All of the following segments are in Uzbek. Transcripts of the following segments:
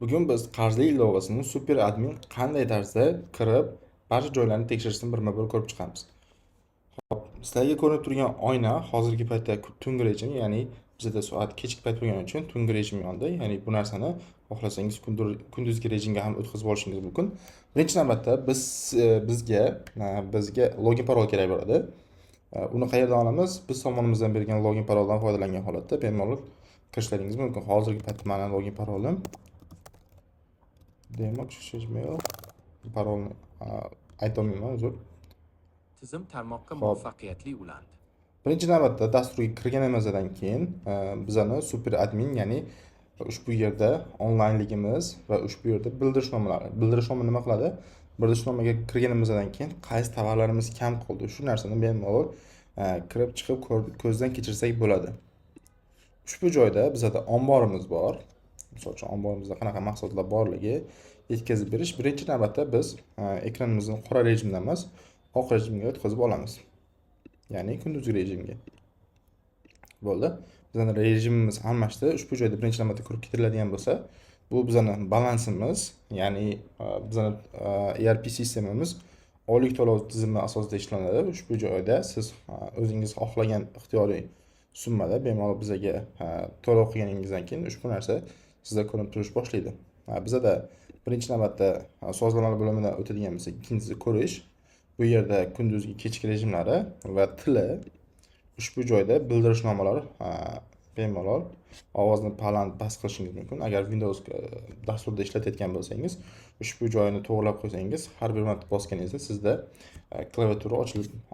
Bugun biz qarzli ilovasini super admin qanday tarzda kirib, barcha joylarni tekshirishni birma-bir ko'rib chiqamiz. Xo'p, sizlarga ko'rinib turgan oyna hozirgi paytda tungi rejim, ya'ni bizada soat kechki payt bo'lgani uchun tungi rejim yondi. Ya'ni bu narsani xohlasangiz kunduzgi rejimga ham o'tkazib olishingiz mumkin. Birinchi navbatda biz bizga login parol kerak bo'ladi. Uni qayerdan olamiz? Biz tomonimizdan bergan login paroldan foydalangan holatda bemalol kirishlaringiz mumkin. Hozirgi paytda mani login parolim demo gmail, parolni aytolmayman, uzr. Tizim tarmoqqa Xo'p. muvaffaqiyatli ulandi. Birinchi navbatda dasturga kirganimizdan keyin bizani super admin, ya'ni ushbu yerda onlaynligimiz va ushbu yerda bildirishnomalar. Bildirishnoma nima qiladi? Bildirishnomaga kirganimizdan keyin qaysi tovarlarimiz kam qoldi, shu narsani bemalol kirib chiqib ko'zdan kechirsak bo'ladi. Ushbu joyda bizada omborimiz bor. Misol uchun, omborimizda qanaqa mahsulotlar borligi, yetkazib berish. Birinchi navbatda biz ekranimizni qora rejimda emas, oq rejimga o'tkazib olamiz. Ya'ni kunduzgi rejimga. Bo'ldi. Bizani rejimimiz almashdi. Ushbu joyda birinchi navbatda ko'rib ketiriladigan bo'lsa, bu bizani balansimiz, ya'ni bizani ERP sistemamiz oylik to'lov tizimi asosida ishlanadi. Ushbu joyda siz o'zingiz xohlagan ixtiyoriy summada bemalol bizaga to'lov qilganingizdan keyin ushbu narsa sizda ko'rinib turish boshlaydi. Bizada birinchi navbatda sozlamalar bo'limidan o'tadigan bo'lsak, ikkinchisi ko'rish. Bu yerda kunduzgi, kechki rejimlari va tili. Ushbu joyda bildirishnomalar, bemalol ovozni baland past qilishingiz mumkin. Agar Windows dasturida ishlatayotgan bo'lsangiz, ushbu joyini to'g'irlab qo'ysangiz, har bir marta bosganingizda sizda klaviatura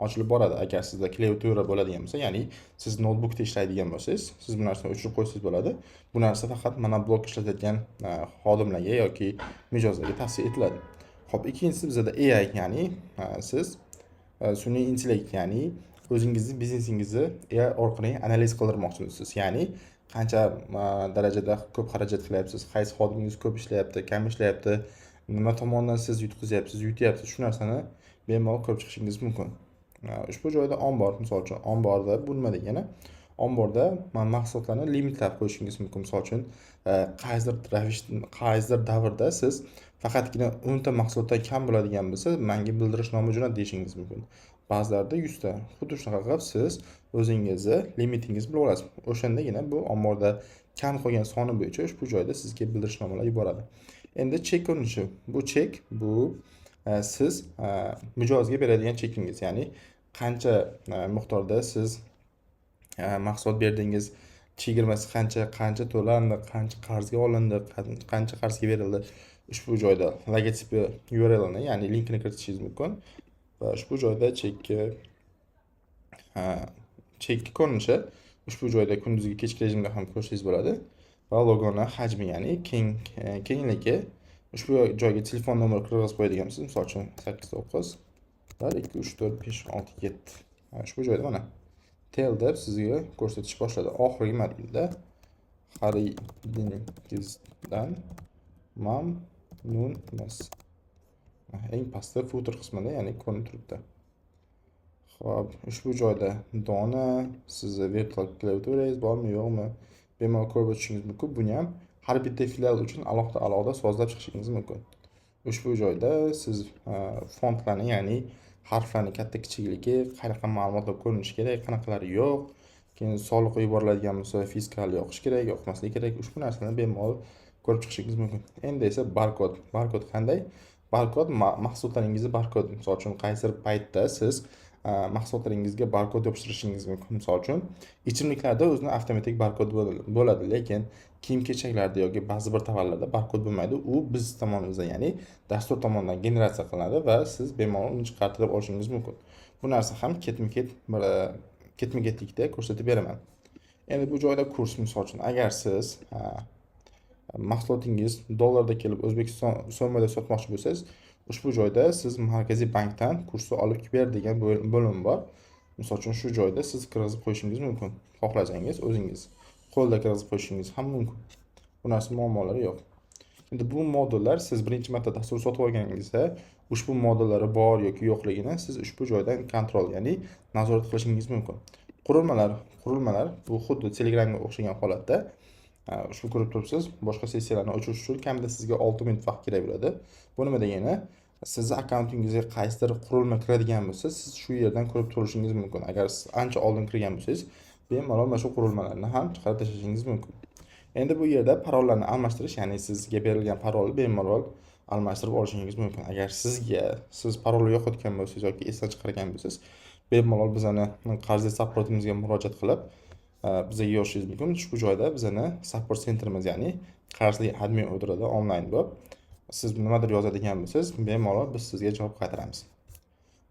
ochilib boradi. Agar sizda klaviatura bo'ladigan bo'lsa, ya'ni siz noutbukda ishlaydigan bo'lsangiz, siz bu narsani o'chirib qo'ysangiz bo'ladi. Bu narsa faqat monoblok ishlatayotgan xodimlarga yoki mijozlarga tavsiya etiladi. Xo'p, ikkinchisi bizada AI, ya'ni siz sun'iy intellekt, ya'ni o'zingizni biznesingizni AI orqali analiz qildirmoqchimisiz. Ya'ni qancha darajada ko'p xarajat qilyapsiz, qaysi xodimingiz ko'p ishlayapti, kam ishlayapti, nima tomondan siz yutqizyapsiz, yutyapsiz, shu narsani bemalol ko'rib chiqishingiz mumkin. Ushbu joyda ombor, misol uchun, omborda bu nima degani? Omborda mahsulotlarni limitlab qo'yishingiz mumkin. Misol uchun, qaysidir ravish, qaysidir davrda siz faqatgina 10 ta mahsulotdan kam bo'ladigan bo'lsa, menga bildirishnoma jo'nat deyishingiz mumkin. Ba'zilarida 100 ta. Xuddi shunaqa qilib siz o'zingizni limitingizni bilib olasiz. O'shandagina bu omborda kam qolgan soni bo'yicha ushbu joyda sizga bildirishnomalar yuboradi. Endi chek ko'rinishi. Bu chek, bu siz mijozga beradigan chekingiz, ya'ni qancha miqdorda siz mahsulot berdingiz, chegirmasi qancha, qancha to'landi, qancha qarzga olindi, qancha qarzga berildi. Ushbu joyda logotipi URLini, ya'ni linkini kiritishingiz mumkin va ushbu joyda chekki ko'rinishi ushbu joyda kunduzgi, kechki rejimda ham ko'rishingiz bo'ladi va logoni hajmi, ya'ni kengligi. Ushbu joyga telefon nomeri kirgizib qo'yadigan bo'lsangiz, misol uchun, 8 9 1 2 3 4 5 6 7, ushbu joyda mana tel deb sizga ko'rsatish boshladi. Oxirgi martalada xaridingizdan mamnunmiz. Eng pastda footer qismida, ya'ni ko'rinib turibdi. Xo'p, ushbu joyda dona, sizni virtual klaviaturangiz bormi, yo'qmi, bemalol ko'rib o'tishingiz mumkin. Buni ham har bitta filial uchun alohida alohida sozlab chiqishingiz mumkin. Ushbu joyda siz fontlarni, ya'ni harflarni katta kichikligi, qanaqa ma'lumotlar ko'rinishi kerak, qanaqalari yo'q, keyin soliq yuboriladigan bo'lsa, fiskal yoqish kerak, yoqmasligi kerak, ushbu narsani bemalol ko'rib chiqishingiz mumkin. Endi esa barkod. Barkod qanday? Barkod mahsulotlaringizni barkod. Misol uchun, qaysidir paytda siz mahsulotlaringizga barkod yopishtirishingiz mumkin. Misol uchun, ichimliklarda o'zini avtomatik barkod bo'ladi, lekin kiyim kechaklarda yoki ba'zi bir tovarlarda barkod bo'lmaydi. U biz tomonimizdan, ya'ni dastur tomonidan generatsiya qilinadi va siz bemalol uni chiqartirib olishingiz mumkin. Bu narsa ham ketma-ket bir ketma-ketlikda ko'rsatib beraman. Endi bu joyda kurs, misol uchun, agar siz mahsulotingiz dollarda kelib, O'zbekiston so'mida sotmoqchi bo'lsangiz, ushbu joyda siz Markaziy bankdan kursni olib kelib ber degan bo'lim bor. Misol uchun, shu joyda siz kirgizib qo'yishingiz mumkin. Xohlasangiz, o'zingiz qo'lda kirgizib qo'yishingiz ham mumkin. Bu narsa muammolari yo'q. Endi bu modullar, siz birinchi marta dastur sotib olganingizda ushbu modullari bor yoki yo'qligini siz ushbu joydan kontrol, ya'ni nazorat qilishingiz mumkin. Qurilmalar, qurilmalar bu xuddi Telegramga o'xshagan holatda. Ushbu ko'rib turibsiz, boshqa sessiyalarni o'chirish uchun kamida sizga 6 minut vaqt kerak bo'ladi. Bu nima degani? Sizni akkauntingizga qaysidir qurilma kiradigan bo'lsa, siz shu yerdan ko'rib turishingiz mumkin. Agar siz ancha oldin kirgan bo'lsangiz, bemalol mana shu qurilmalarni ham chiqarib tashlashingiz mumkin. Endi bu yerda parollarni almashtirish, ya'ni sizga berilgan parolni bemalol almashtirib olishingiz mumkin. Agar siz parolni yo'qotgan bo'lsangiz yoki esdan chiqargan bo'lsangiz, bemalol bizani qarzli supportimizga murojaat qilib, bizga yozishingiz mumkin. Ushbu joyda bizani support centerimiz, ya'ni qarzli admin o'tiradi onlayn bo'lib. Siz nimadir yozadigan bo'lsangiz, bemalol biz sizga javob qaytaramiz.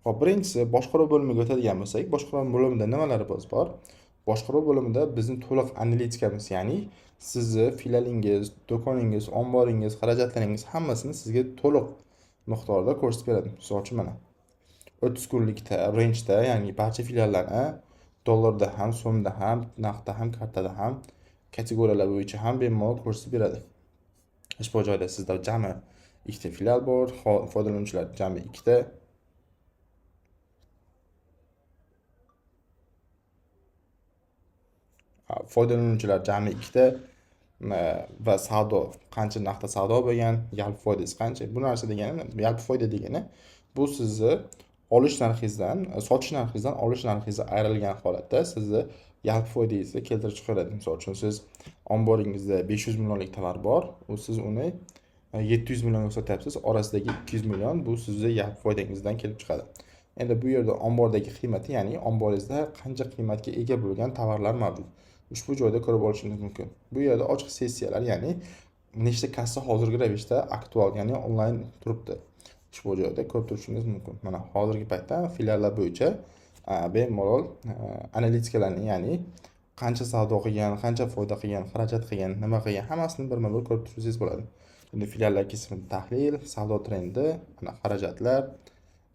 Xo'p, birinchisi boshqaruv bo'limiga o'tadigan bo'lsak, boshqaruv bo'limida nimalarimiz bor? Boshqaruv bo'limida bizning to'liq analitikamiz, ya'ni sizni filialingiz, do'koningiz, omboringiz, xarajatlaringiz hammasini sizga to'liq miqdorda ko'rsatib beradi. Misol uchun mana 30 kunlikda rangeda, ya'ni barcha filiallarni dollarda ham, so'mda ham, naqdda ham, kartada ham, kategoriyalar bo'yicha ham bemalol ko'rsatib beradi. Ushbu joyda sizda jami 2 ta filial bor, foydalanuvchilar jami 2 ta. Foydalanuvchilar jami 2 ta va savdo qancha naqdda savdo bo'lgan, yalpi foydangiz qancha. Bu narsa degani, yalpi foyda degani bu sizni olish narxingizdan, sotish narxingizdan olish narxingizdan ayrilgan holatda sizni yalpi foydangizni keltirib chiqaradi. Misol uchun siz omboringizda 500 millionlik tovar bor, u siz uni 700 millionga sotyapsiz, orasidagi 200 million bu sizni yalpi foydangizdan kelib chiqadi. Endi bu yerda ombordagi qiymati, ya'ni omboringizda qancha qiymatga ega bo'lgan tovarlar mavjud. Ushbu joyda ko'rib olishingiz mumkin. Bu yerda ochiq sessiyalar, ya'ni nechta kassa hozirgi ravishda aktual, ya'ni onlayn turibdi. Ushbu joyda ko'rib turishingiz mumkin. Mana hozirgi paytda filiallar bo'yicha bemalol analitikalarni, ya'ni qancha savdo qilgan, qancha foyda qilgan, xarajat qilgan, nima qilgan, hammasini birma-bir ko'rib tursangiz bo'ladi. Endi filiallar kesimida tahlil, savdo trendi, mana xarajatlar,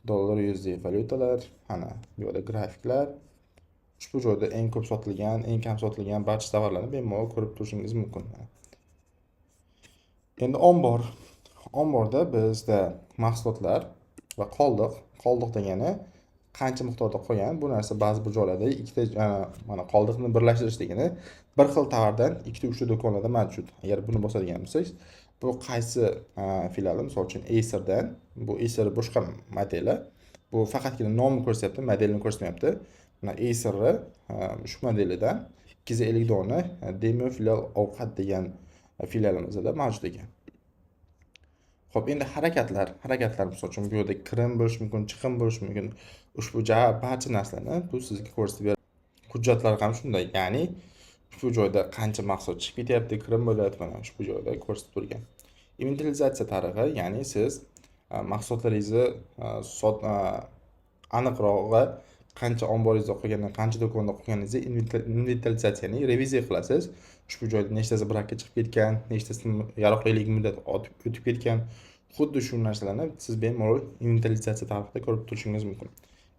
dollar USD valyutalar, mana bu yerda grafiklar. Ushbu joyda eng ko'p sotilgan, eng kam sotilgan barcha tovarlarni bemalol ko'rib turishingiz mumkin. Endi ombor. Omborda bizda mahsulotlar va qoldiq. Qoldiq degani qancha miqdorda qolgan. Bu narsa ba'zi bir joylarda ikkita, mana qoldiqni birlashtirish degani bir xil tovardan ikkita, uchta do'konlarda mavjud. Agar buni bosadigan bo'lsangiz, bu qaysi filiali, misol uchun Acerdan, bu Acer boshqa modeli. Bu faqatgina nomni ko'rsatyapti, modelini ko'rsatmayapti. Mana Acerni shu modelidan 250 dona Demo filial ovqat degan filialimizda mavjud ekan. Xo'p, endi harakatlar, harakatlar misol uchun bu yerda kirim bo'lishi mumkin, chiqim bo'lishi mumkin. Ushbu barcha narsalarni bu sizga ko'rsatib beradi. Hujjatlar ham shunday, ya'ni ushbu joyda qancha mahsulot chiqib ketyapti, kirim bo'lyapti, mana ushbu joyda ko'rsatib turgan. Inventarizatsiya tarixi, ya'ni siz mahsulotlaringizni aniqrog'i qancha omboringizda qolganini, qancha do'konda qolganingizni inventarizatsiyani reviziya qilasiz. Ushbu joyda nechtasi brakka chiqib ketgan, nechtasi yaroqlilik muddati o'tib ketgan. Xuddi shu narsalarni siz bemalol inventarizatsiya tarixida ko'rib turishingiz mumkin.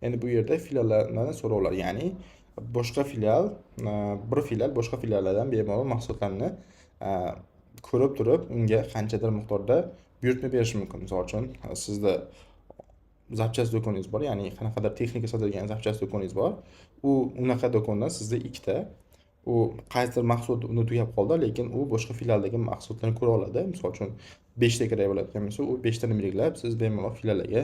Endi bu yerda filiallardan so'rovlar, ya'ni boshqa filial, bir filial boshqa filiallardan bemalol mahsulotlarni ko'rib turib, unga qanchadir miqdorda buyurtma berishi mumkin. Misol uchun, sizda zapchast do'koningiz bor, ya'ni qanaqadir texnika sotadigan zapchast do'koningiz bor. U unaqa do'kondan sizda ikkita, u qaysidir mahsulot uni tugab qoldi, lekin u boshqa filialdagi mahsulotlarni ko'ra oladi. Misol uchun 5 ta kerak bo'ladigan bo'lsa, u 5 tani belgilab, siz bemalol filiallarga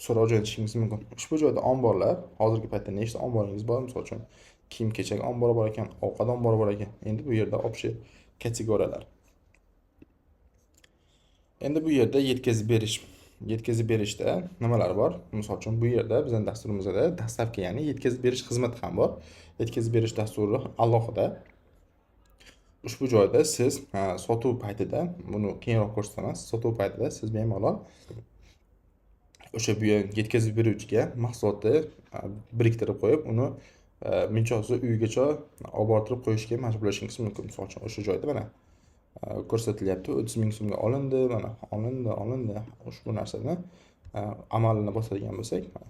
so'rov jo'natishingiz mumkin. Ushbu joyda omborlar, hozirgi paytda nechta omboringiz bor? Misol uchun kiyim-kechak ombori bor ekan, ovqat ombori bor ekan. Endi bu yerda общий kategoriyalar. Endi bu yerda yetkazib berish. Yetkazib berishda nimalar bor? Misol uchun bu yerda bizning dasturimizda dastavka, ya'ni yetkazib berish xizmati ham bor. Yetkazib berish dasturi alohida. Ushbu joyda siz, sotuv paytida, buni keyinroq ko'rsataman, sotuv paytida siz bemalol o'sha bu yetkazib beruvchiga mahsulotni biriktirib qo'yib, uni mijozni uyigacha olib bortirib qo'yishga majburlashingiz mumkin. Misol uchun o'sha joyda mana ko'rsatilyapti, 30 ming so'mga olindi, mana olindi, olindi. Ushbu narsani amalini bosadigan bo'lsak, mana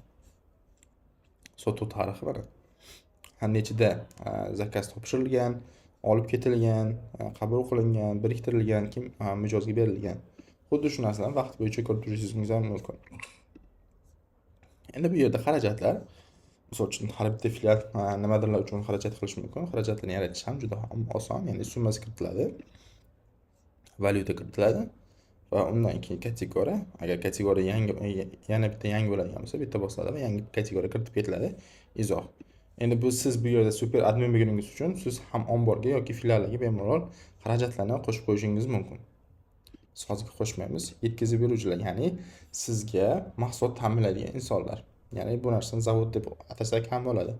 sotuv tarixi mana. Ha, nechida zakaz topshirilgan, olib ketilgan, qabul qilingan, biriktirilgan, kim mijozga berilgan. Xuddi shu narsalarni vaqt bo'yicha ko'rib turishingiz ham mumkin. Endi bu yerda xarajatlar. Misol uchun, har bitta filial nimadirlar uchun xarajat qilishi mumkin. Xarajatlarni yaratish ham juda ham oson, ya'ni summasi kiritiladi, valyuta kiritiladi va undan keyin kategoriya. Agar kategoriya yangi, yana bitta yangi bo'ladigan bo'lsa, bitta bosiladi va yangi kategoriya kiritib ketiladi. Izoh. Endi bu siz bu yerda super admin bo'lganingiz uchun siz ham omborga yoki filiallarga bemalol xarajatlarni qo'shib qo'yishingiz mumkin. Biz hozir qo'shmaymiz. Yetkazib beruvchilar, ya'ni sizga mahsulot ta'minlaydigan insonlar. Ya'ni bu narsani zavod deb atasak ham bo'ladi.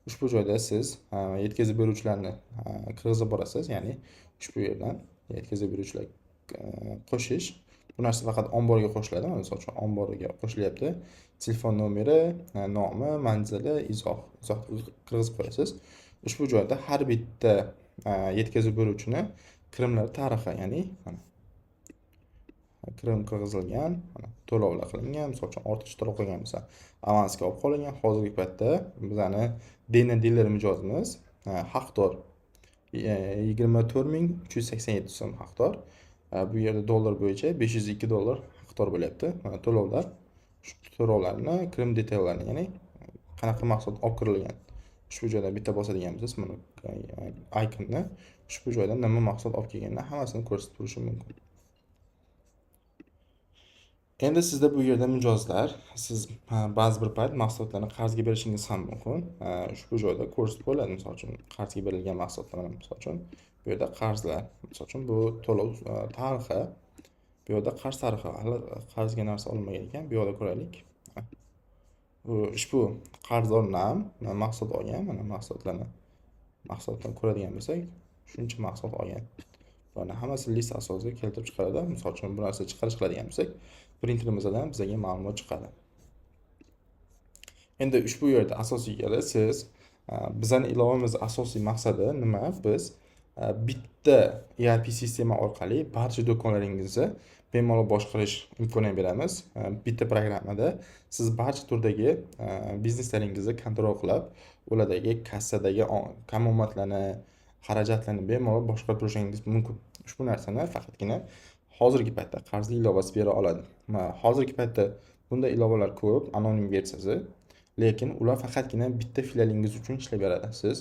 Ushbu joyda siz yetkazib beruvchilarni kirgizib borasiz, ya'ni ushbu yerdan yetkazib beruvchilar qo'shish. Bu narsa faqat omborga qo'shiladi. Mana, misol uchun, omborga qo'shilyapti. Telefon nomeri, nomi, manzili, izoh, izoh kirgizib qo'yasiz. Ushbu joyda har bitta yetkazib beruvchini kirimlar tarixi, ya'ni mana kirim kirgizilgan, mana to'lovlar qilingan, misol uchun, ortiqcha to'lov qilgan bo'lsa, avansga olib qolingan. Hozirgi paytda bizani Dena diler mijozimiz haqdor 24 387 so'm haqdor. Bu yerda dollar bo'yicha 502 dollar haqdor bo'lyapti. Mana to'lovlar, shu to'lovlarni kirim detaillarini, ya'ni qanaqa mahsulot olib kirilgan. Ushbu joydan bitta bosadigan bo'lsangiz, mana icon'ni, ushbu joydan nima mahsulot olib kelganini hammasini ko'rsatib turishi mumkin. Endi sizda bu yerda mijozlar, siz ba'zi bir payt mahsulotlarni qarzga berishingiz ham mumkin. Ushbu joyda ko'rsatib qo'yiladi, misol uchun, qarzga berilgan mahsulotlar. Mana, misol uchun, bu yerda qarzlar, misol uchun, bu to'lov tarixi, bu yerda qarz tarixi, hali qarzga narsa olinmagan ekan. Bu yoqda ko'raylik. Bu ushbu qarzdorni ham mahsulot olgan, mana mahsulotlarni, mahsulotdan ko'radigan bo'lsak, shuncha mahsulot olgan. Bularni hammasi list asosida keltirib chiqaradi. Misol uchun, bu narsa chiqarish qiladigan bo'lsak, printerimizdan bizga ma'lumot chiqadi. Endi ushbu yerda asosiy yeri siz bizani ilovamiz asosiy maqsadi nima? Biz bitta ERP sistema orqali barcha do'konlaringizni bemalol boshqarish imkoniyat beramiz. Bitta programmada siz barcha turdagi bizneslaringizni kontrol qilib, ulardagi kassadagi kamomadlarni, xarajatlarni bemalol boshqarib turishingiz mumkin. Ushbu narsani faqatgina hozirgi paytda qarzli ilovasi bera oladi. Hozirgi paytda bunday ilovalar ko'p, anonim versiyasi, lekin ular faqatgina bitta filialingiz uchun ishlab beradi. Siz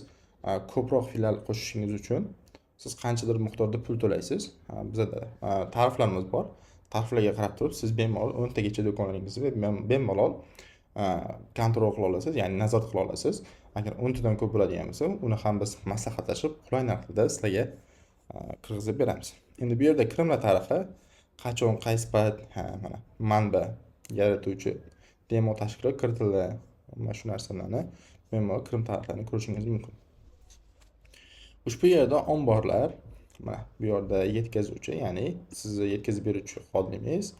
ko'proq filial qo'shishingiz uchun siz qanchadir miqdorda pul to'laysiz. Bizada tariflarimiz bor. Tariflarga qarab turib, siz bemalol 10 tagacha do'konlaringizni bemalol kontrol qila olasiz, ya'ni nazorat qila olasiz. Agar 10 tadan ko'p bo'ladigan bo'lsa, uni ham biz maslahatlashib, qulay narxlarda sizlarga kirgizib beramiz. Endi bu yerda kirimlar tarixi qachon, qaysi payt, ha, mana manba, yaratuvchi, demo tashkilot kiritildi. Mana shu narsalarni bemalol kirim tarixlarini ko'rishingiz mumkin. Ushbu yerda omborlar, mana bu yerda yetkazuvchi, ya'ni sizni yetkazib beruvchi xodimingiz,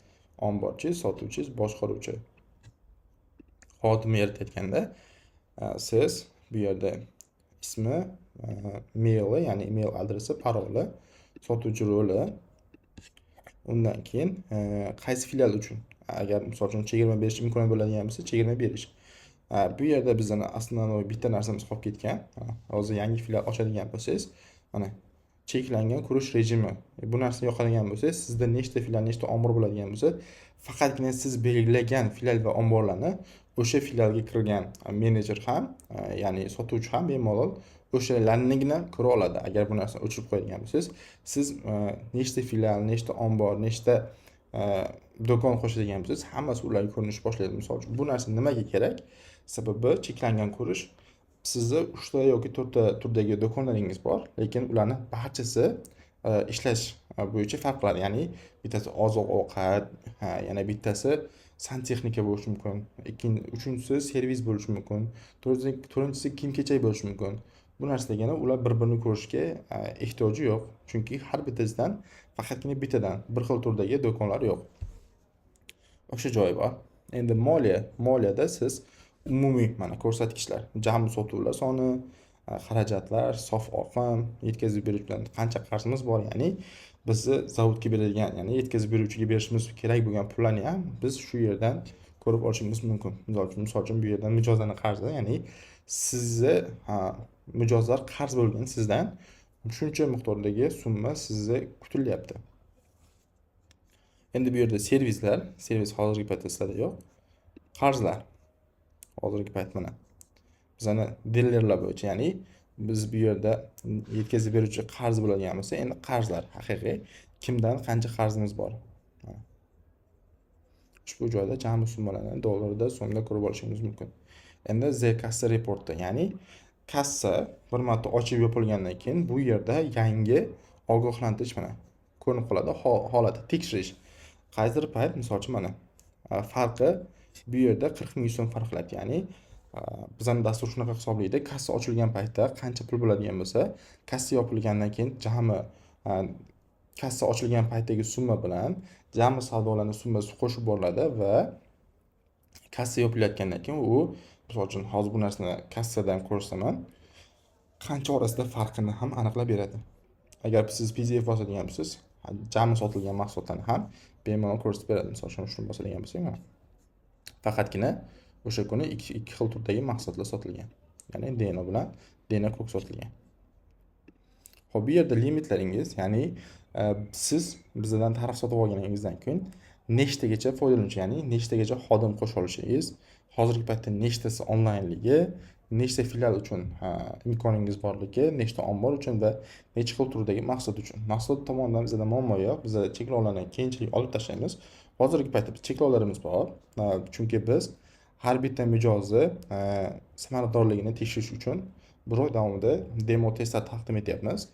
omborchi, sotuvchi, boshqaruvchi xodimni yaratayotganda siz bu yerda ismi, maili, ya'ni email adresi, paroli, sotuvchi roli, undan keyin qaysi filial uchun, agar, misol uchun, chegirma berish imkoni bo'ladigan bo'lsa, chegirma berish. Bu yerda bizani основной bitta narsamiz qolib ketgan. Hozir yangi filial ochadigan bo'lsangiz, mana cheklangan ko'rish rejimi. Bu narsani yoqadigan bo'lsangiz, sizda nechta filial, nechta ombor bo'ladigan bo'lsa, faqatgina siz belgilagan filial va omborlarni o'sha filialga kirgan menejer ham, ya'ni sotuvchi ham bemalol o'shalarnigina ko'ra oladi. Agar bu narsani o'chirib qo'yadigan bo'lsangiz, siz nechta filial, nechta ombor, nechta do'kon qo'shadigan bo'lsangiz, hammasi ularga ko'rinish boshlaydi. Misol uchun, bu narsa nimaga kerak? Sababi cheklangan ko'rish, sizni uchta yoki to'rtta turdagi do'konlaringiz bor, lekin ularni barchasi ishlash bo'yicha farq qiladi. Ya'ni bittasi oziq ovqat, yana bittasi santexnika bo'lishi mumkin, ikkinchi, uchinchisi servis bo'lishi mumkin, to'rtinchisi kiyim kechak bo'lishi mumkin. Bu narsa degani, ular bir birini ko'rishga ehtiyoji yo'q, chunki har bittasidan faqatgina bittadan bir xil turdagi do'konlar yo'q. O'sha joyi bor. Endi moliya. Moliyada siz umumiy mana ko'rsatkichlar, jami sotuvlar soni, xarajatlar, sof oqim, yetkazib berish bilan qancha qarzimiz bor, ya'ni bizni zavodga beradigan, ya'ni yetkazib beruvchiga berishimiz kerak bo'lgan pullarni ham biz shu yerdan ko'rib olishimiz mumkin. Misol uchun, bu yerdan mijozlarni qarzi, ya'ni sizni mijozlar qarz bo'lgan sizdan shuncha miqdordagi summa sizni kutilyapti. Endi bu yerda servislar, servis hozirgi paytda sizlarda yo'q. Qarzlar. Hozirgi payt mana Bizani dilerlar bo'yicha, ya'ni biz bu yerda yetkazib beruvchi qarz bo'ladigan bo'lsa, endi qarzlar haqiqiy kimdan qancha qarzimiz bor. Ushbu joyda jami summalarni dollarda, so'mda ko'rib olishingiz mumkin. Endi Z kassa reporti, ya'ni kassa bir marta ochib yopilgandan keyin bu yerda yangi ogohlantirish mana ko'rinib qoladi, holati tekshirish. Qaysidir payt, misol uchun, mana farqi bu yerda 40 ming so'm farq qiladi, ya'ni bizani dastur shunaqa hisoblaydi: kassa ochilgan paytda qancha pul bo'ladigan bo'lsa, kassa yopilgandan keyin jami kassa ochilgan paytdagi summa bilan jami savdolarni summasi qo'shib boriladi va kassa yopilayotgandan keyin u, misol uchun, hozir bu narsani kassadan ko'rsataman, qancha orasida farqini ham aniqlab beradi. Agar siz PDF bosadigan bo'lsangiz, jami sotilgan mahsulotlarni ham bemalol ko'rsatib beradi. Misol uchun, shuni bosadigan bo'lsak, mana faqatgina o'sha kuni ikki xil turdagi mahsulotlar sotilgan, ya'ni Deno bilan Deno ko'k sotilgan. Ho'p, bu yerda limitlaringiz, ya'ni siz bizdan tarif sotib olganingizdan keyin nechtagacha foydalanuvchi, ya'ni nechtagacha xodim qo'sha olishingiz, hozirgi paytda nechtasi onlaynligi, nechta filial uchun imkoningiz borligi, nechta ombor uchun va necha xil turdagi mahsulot uchun. Mahsulot tomonidan bizada muammo yo'q, biza cheklovlarni keyinchalik olib tashlaymiz. Hozirgi paytda biz cheklovlarimiz bor, chunki biz har bitta mijozni samaradorligini tekshirish uchun bir oy davomida demo testlar taqdim etyapmiz.